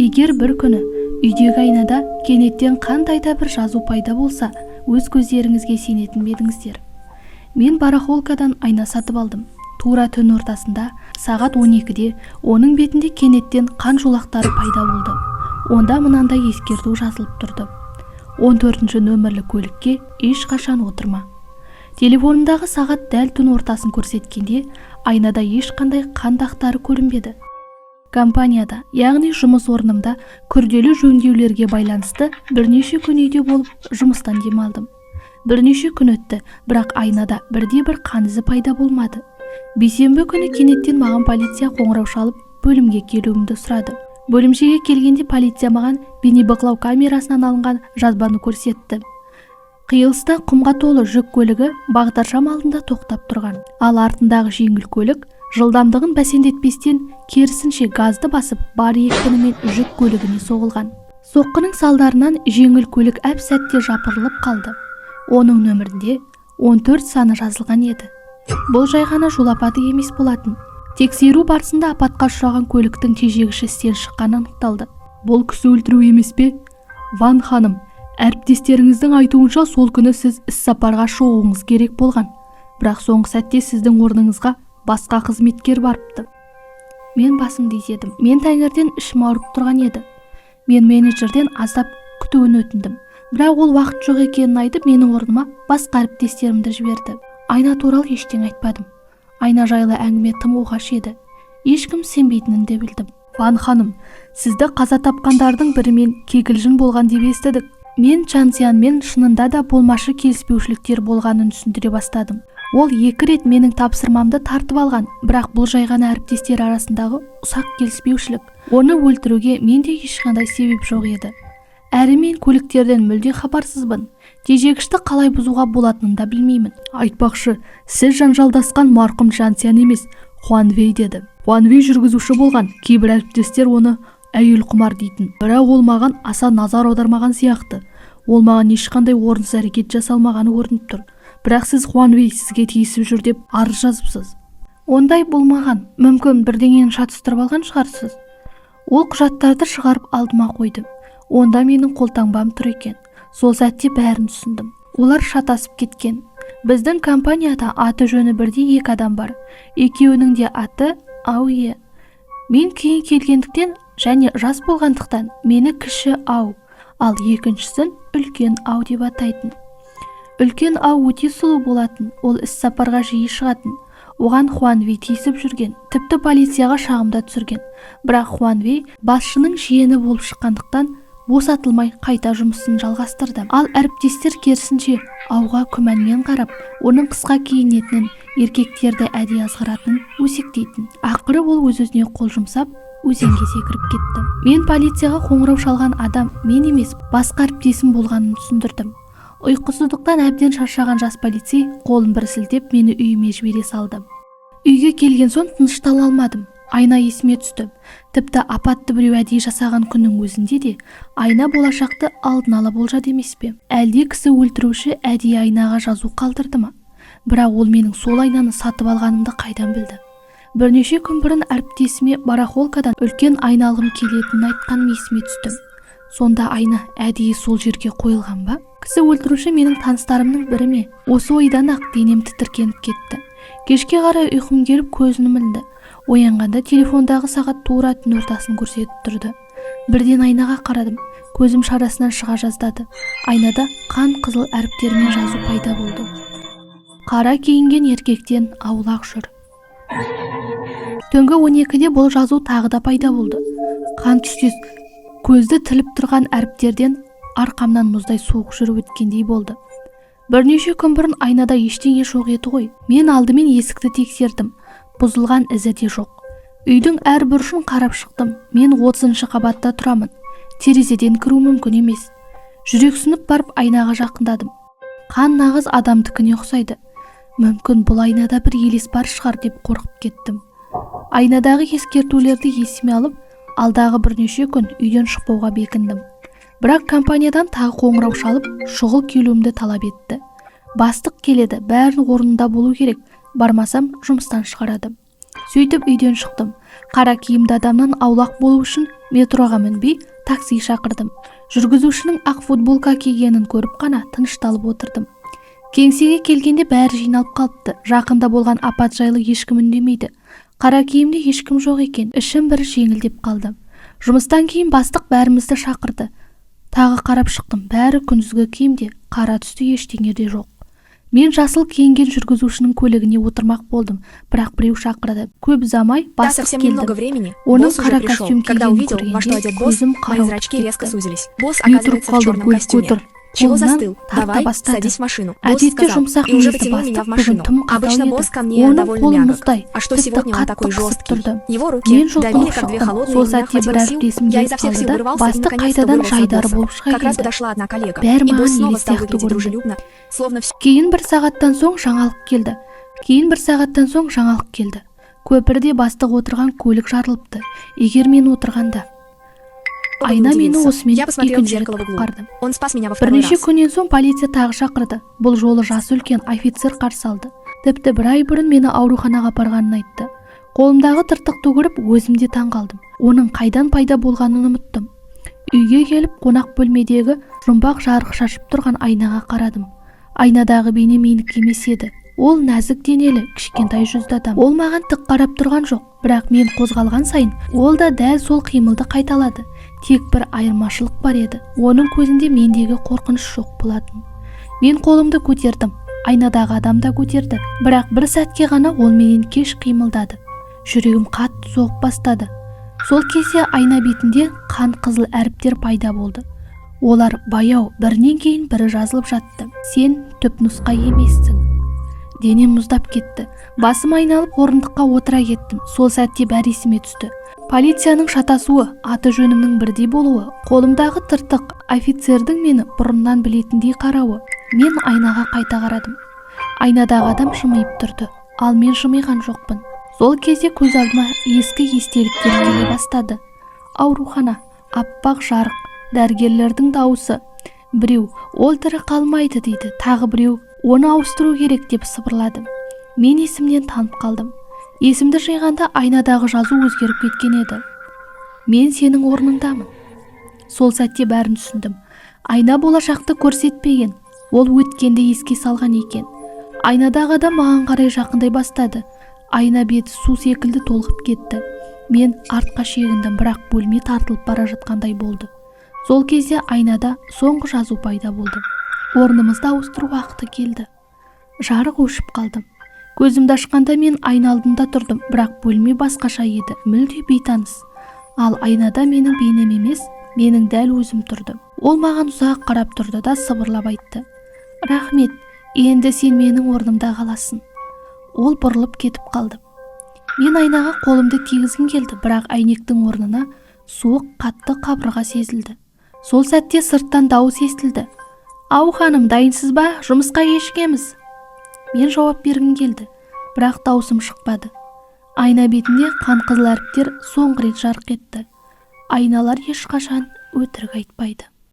Егер бір күні үйдегі айнада кенеттен қандай да бір жазу пайда болса, өз көздеріңізге сенетін бе едіңіздер? Мен барахолкадан айна сатып алдым. Тура түн ортасында, сағат 12-де оның бетінде кенеттен қан жолақтары пайда болды. Онда мынандай ескерту жазылып тұрды: 14 нөмірлі көлікке ешқашан отырма. Телефонымдағы сағат дәл түн ортасын көрсеткенде, айнада ешқандай қан дақтары көрінбеді. Компанияда, яғни жұмыс орнымда күрделі жөндеулерге байланысты бірнеше күн үйде болып, жұмыстан демалдым. Бірнеше күн өтті, бірақ айнада бірде бір қан ізі пайда болмады. Бейсенбі күні кенеттен маған полиция қоңырау шалып, бөлімге келуімді сұрады. Бөлімшеге келгенде полиция маған бейнебақылау камерасынан алынған жазбаны көрсетті. Қиылыста құмға толы жүк көлігі бағдаршам алдында тоқтап тұрған, ал артындағы жеңіл көлік жылдамдығын бәсеңдетпестен, керісінше газды басып, бар екпінімен жүк көлігіне соғылған. Соққының салдарынан жеңіл көлік әп сәтте жапырылып қалды. Оның нөмірінде 14 саны жазылған еді. Бұл жай ғана жол апаты емес болатын. Тексеру барысында апатқа ұшыраған көліктің тежегіші істен шыққаны анықталды. Бұл кісі өлтіру емес пе? Ван ханым, әріптестеріңіздің айтуынша, сол күні сіз іссапарға шығуыңыз керек болған, бірақ соңғы сәтте сіздің орныңызға басқа қызметкер барыпты. Мен басымды изедім. Мен таңертең ішім ауырып тұрған еді. Мен менеджерден аздап күтуін өтіндім, бірақ ол уақыт жоқ екенін айтып, менің орныма басқа әріптестерімді жіберді. Айна туралы ештеңе айтпадым. Айна жайлы әңгіме тым оғаш еді, ешкім сенбейтінін де білдім. Ван ханым, сізді қаза тапқандардың бірімен кикілжің болған деп естідік. Мен Чан Цянмен шынында да болмашы келіспеушіліктер болғанын түсіндіре бастадым. Ол екі рет менің тапсырмамды тартып алған, бірақ бұл жай ғана әріптестер арасындағы ұсақ келіспеушілік. Оны өлтіруге менде ешқандай себеп жоқ еді. Әрі мен көліктерден мүлде хабарсызбын, тежегішті қалай бұзуға болатынын да білмеймін. Айтпақшы, сіз жанжалдасқан марқұм Чан Цян емес, Хуан Вей деді. Хуан Вей жүргізуші болған. Кейбір әріптестер оны әйел құмар дейтін, бірақ ол маған аса назар аудармаған сияқты. Ол маған ешқандай орынсыз әрекет жасалмағаны көрініп тұр, бірақ сіз Хуан Вей сізге тиісіп жүр деп арыз жазыпсыз. Ондай болмаған. Мүмкін, бірдеңені шатыстырып алған шығарсыз. Ол құжаттарды шығарып алдыма қойды. Онда менің қолтаңбам тұр екен. Сол сәтте бәрін түсіндім. Олар шатасып кеткен. Біздің компанияда аты жөні бірдей екі адам бар. Екеуінің де аты Ауе. Мен кейін келгендіктен және жас болғандықтан, мені кіші Ау, ал екіншісін үлкен Ау деп атайтын. Үлкен Ау өте сұлу болатын. Ол іссапарға жиі шығатын. Оған Хуан Вей тиісіп жүрген, тіпті полицияға шағым да түсірген. Бірақ Хуан Вей басшының жиені болып шыққандықтан, босатылмай, қайта жұмысын жалғастырды. Ал әріптестер керісінше Ауға күмәнмен қарап, оның қысқа киінетінін, еркектерді әдейі азғыратынын өсектейтін. Ақыры ол өз-өзіне қол жұмсап, өзенге секіріп кетті. Мен полицияға қоңырау шалған адам мен емес, басқа әріптесім болғанын түсіндірдім. Ұйқысыздықтан әбден шаршаған жас полицей қолын бір сілтеп, мені үйіме жібере салды. Үйге келген соң тыныштала алмадым. Айна есіме түсті. Тіпті апатты біреу әдейі жасаған күннің өзінде де айна болашақты алдын ала болжады емес пе? Әлде кісі өлтіруші әдейі айнаға жазу қалдырды ма? Бірақ ол менің сол айнаны сатып алғанымды қайдан білді? Бірнеше күн бұрын әріптесіме барахолкадан үлкен айна алғым келетінін айтқаным есіме түсті. Сонда айна әдейі сол жерге қойылған ба? Кісі өлтіруші менің таныстарымның бірі ме? Осы ойдан ақ денем тітіркеніп кетті. Кешке қарай ұйқым келіп, көзім ілінді. Оянғанда телефондағы сағат тура түн ортасын көрсетіп тұрды. Бірден айнаға қарадым. Көзім шарасынан шыға жаздады. Айнада қан қызыл әріптермен жазу пайда болды: «Қара киінген еркектен аулақ жүр». Түнгі 12-де бұл жазу тағы да пайда болды. Қан түстес, көзді тіліп тұрған әріптерден арқамнан мұздай суық жүріп өткендей болды. Бірнеше күн бұрын айнада ештеңе жоқ еді ғой. Мен алдымен есікті тексердім. Бұзылған ізі де жоқ. Үйдің әр бұрышын қарап шықтым. Мен 30-қабатта тұрамын. Терезеден кіру мүмкін емес. Жүрексініп барып, айнаға жақындадым. Қан нағыз адамдікіне ұқсайды. Мүмкін, бұл айнада бір елес бар шығар деп қорқып кеттім. Айнадағы ескертулерді есіме алып, алдағы бірнеше күн үйден шықпауға бекіндім. Бірақ компаниядан тағы қоңырау шалып, шұғыл келуімді талап етті. Бастық келеді, бәрін орнында болу керек, бармасам, жұмыстан шығарады. Сөйтіп үйден шықтым. Қара киімді адамнан аулақ болу үшін метроға мінбей, такси шақырдым. Жүргізушінің ақ футболка кигенін көріп қана тынышталып отырдым. Кеңсеге келгенде бәрі жиналып қалыпты. Жақында болған апат жайлы ешкім үндемейді. Қара киімде ешкім жоқ екен. Ішім бір жеңілдеп қалды. Жұмыстан кейін бастық бәрімізді шақырды. Тағы қарап шықтым. Бәрі күндізгі киімде, қара түсті ештеңе де жоқ. Мен жасыл киінген жүргізушінің көлігіне отырмақ болдым, бірақ біреу шақырды. Көп ұзамай Да, бастық совсем келді. Немного времени. Оның Босс уже қара пришел. костюм Когда кигенін увидел, во что көргенде одет босс, көзім мои қарауытып зрачки резко кетті. сузились. Босс Не тұрып оказывается в қалдың, черном көлікке костюме. отыр. Чего Қолынан застыл? тарта Давай, бастады. Садись в машину. Босс Әдетте сказал, жұмсақ и уже мінезді потянул меня бастық в машину. бүгін тым қатал Обычно еді. Босс ко мне Оның довольно қолы мягок. мұздай, А что тіпті сегодня он қатты такой қысып жесткий? тұрды. Его руки Мен давили, жұлқынып как две шықтым. Холодные, Сол у меня сәтте бір хватило сил. әріптесім Я келіп изо всех қалды сил да, вырвался и бастық наконец-то қайтадан вырвался от жайдары босса. болып шыға Как раз келді. Подошла одна коллега, Бәрі и босс маған снова елес стал сияқты выглядеть көрінді. Дружелюбно, словно все Кейін бір сағаттан соң жаңалық келді. Кейін бір сағаттан соң жаңалық келді. Көпірде бастық отырған көлік жарылыпты. Егер мен отырғанда, айна мені удивился. Осымен Я посмотрел в екінші рет зеркало в углу. құтқарды. Он спас меня во второй Бірнеше раз. Күннен соң полиция тағы шақырды. Бұл жолы жасы үлкен офицер қарсы алды. Тіпті бір ай бұрын мені ауруханаға апарғанын айтты. Қолымдағы тыртықты көріп, өзім де таң қалдым. Оның қайдан пайда болғанын ұмыттым. Үйге келіп, қонақ бөлмедегі жұмбақ жарық шашып тұрған айнаға қарадым. Айнадағы бейне менікі емес еді. Ол нәзік денелі, кішкентай жүзді адам. Ол маған тік қарап тұрған жоқ, бірақ мен қозғалған сайын ол да дәл сол қимылды қайталады. Тек бір айырмашылық бар еді: оның көзінде мендегі қорқыныш жоқ болатын. Мен қолымды көтердім, айнадағы адам да көтерді, бірақ бір сәтке ғана ол менен кеш қимылдады. Жүрегім қатты соғып бастады. Сол кезде айна бетінде қан қызыл әріптер пайда болды. Олар баяу, бірінен кейін бірі жазылып жатты: «Сен түпнұсқа емессің». Денем мұздап кетті. Басым айналып, орындыққа отыра кеттім. Сол сәтте бәрі есіме түсті: полицияның шатасуы, аты жөнімнің бірдей болуы, қолымдағы тыртық, офицердің мені бұрыннан білетіндей қарауы. Мен айнаға қайта қарадым. Айнадағы адам жымиып тұрды, ал мен жымиған жоқпын. Сол кезде көз алдыма ескі естеліктер келе бастады: аурухана, аппақ жарық, дәрігерлердің дауысы. Біреу «Ол тірі қалмайды» дейді, тағы біреу «Оны ауыстыру керек» деп сыбырлады. Мен есімнен танып қалдым. Есімді жиғанда айнадағы жазу өзгеріп кеткен еді: «Мен сенің орныңдамын». Сол сәтте бәрін түсіндім. Айна болашақты көрсетпеген, ол өткенді еске салған екен. Айнадағы адам маған қарай жақындай бастады. Айна беті су секілді толқып кетті. Мен артқа шегіндім, бірақ бөлме тартылып бара жатқандай болды. Сол кезде айнада соңғы жазу пайда болды: «Орнымызды ауыстыру уақыты келді». Жарық өшіп қалды. Көзімді ашқанда мен айна алдында тұрдым, бірақ бөлме басқаша еді, мүлде бейтаныс. Ал айнада менің бейнем емес, менің дәл өзім тұрды. Ол маған ұзақ қарап тұрды да, сыбырлап айтты: «Рахмет, енді сен менің орнымда қаласың». Ол бұрылып кетіп қалды. Мен айнаға қолымды тигізгім келді, бірақ әйнектің орнына суық, қатты қабырға сезілді. Сол сәтте сырттан дауыс естілді: «Ау, ханым, дайынсыз ба? Жұмысқа кешігеміз». Мен жауап бергім келді, бірақ дауысым шықпады. Айна бетінде қан қызыл әріптер соңғы рет жарқ етті: «Айналар ешқашан өтірік айтпайды».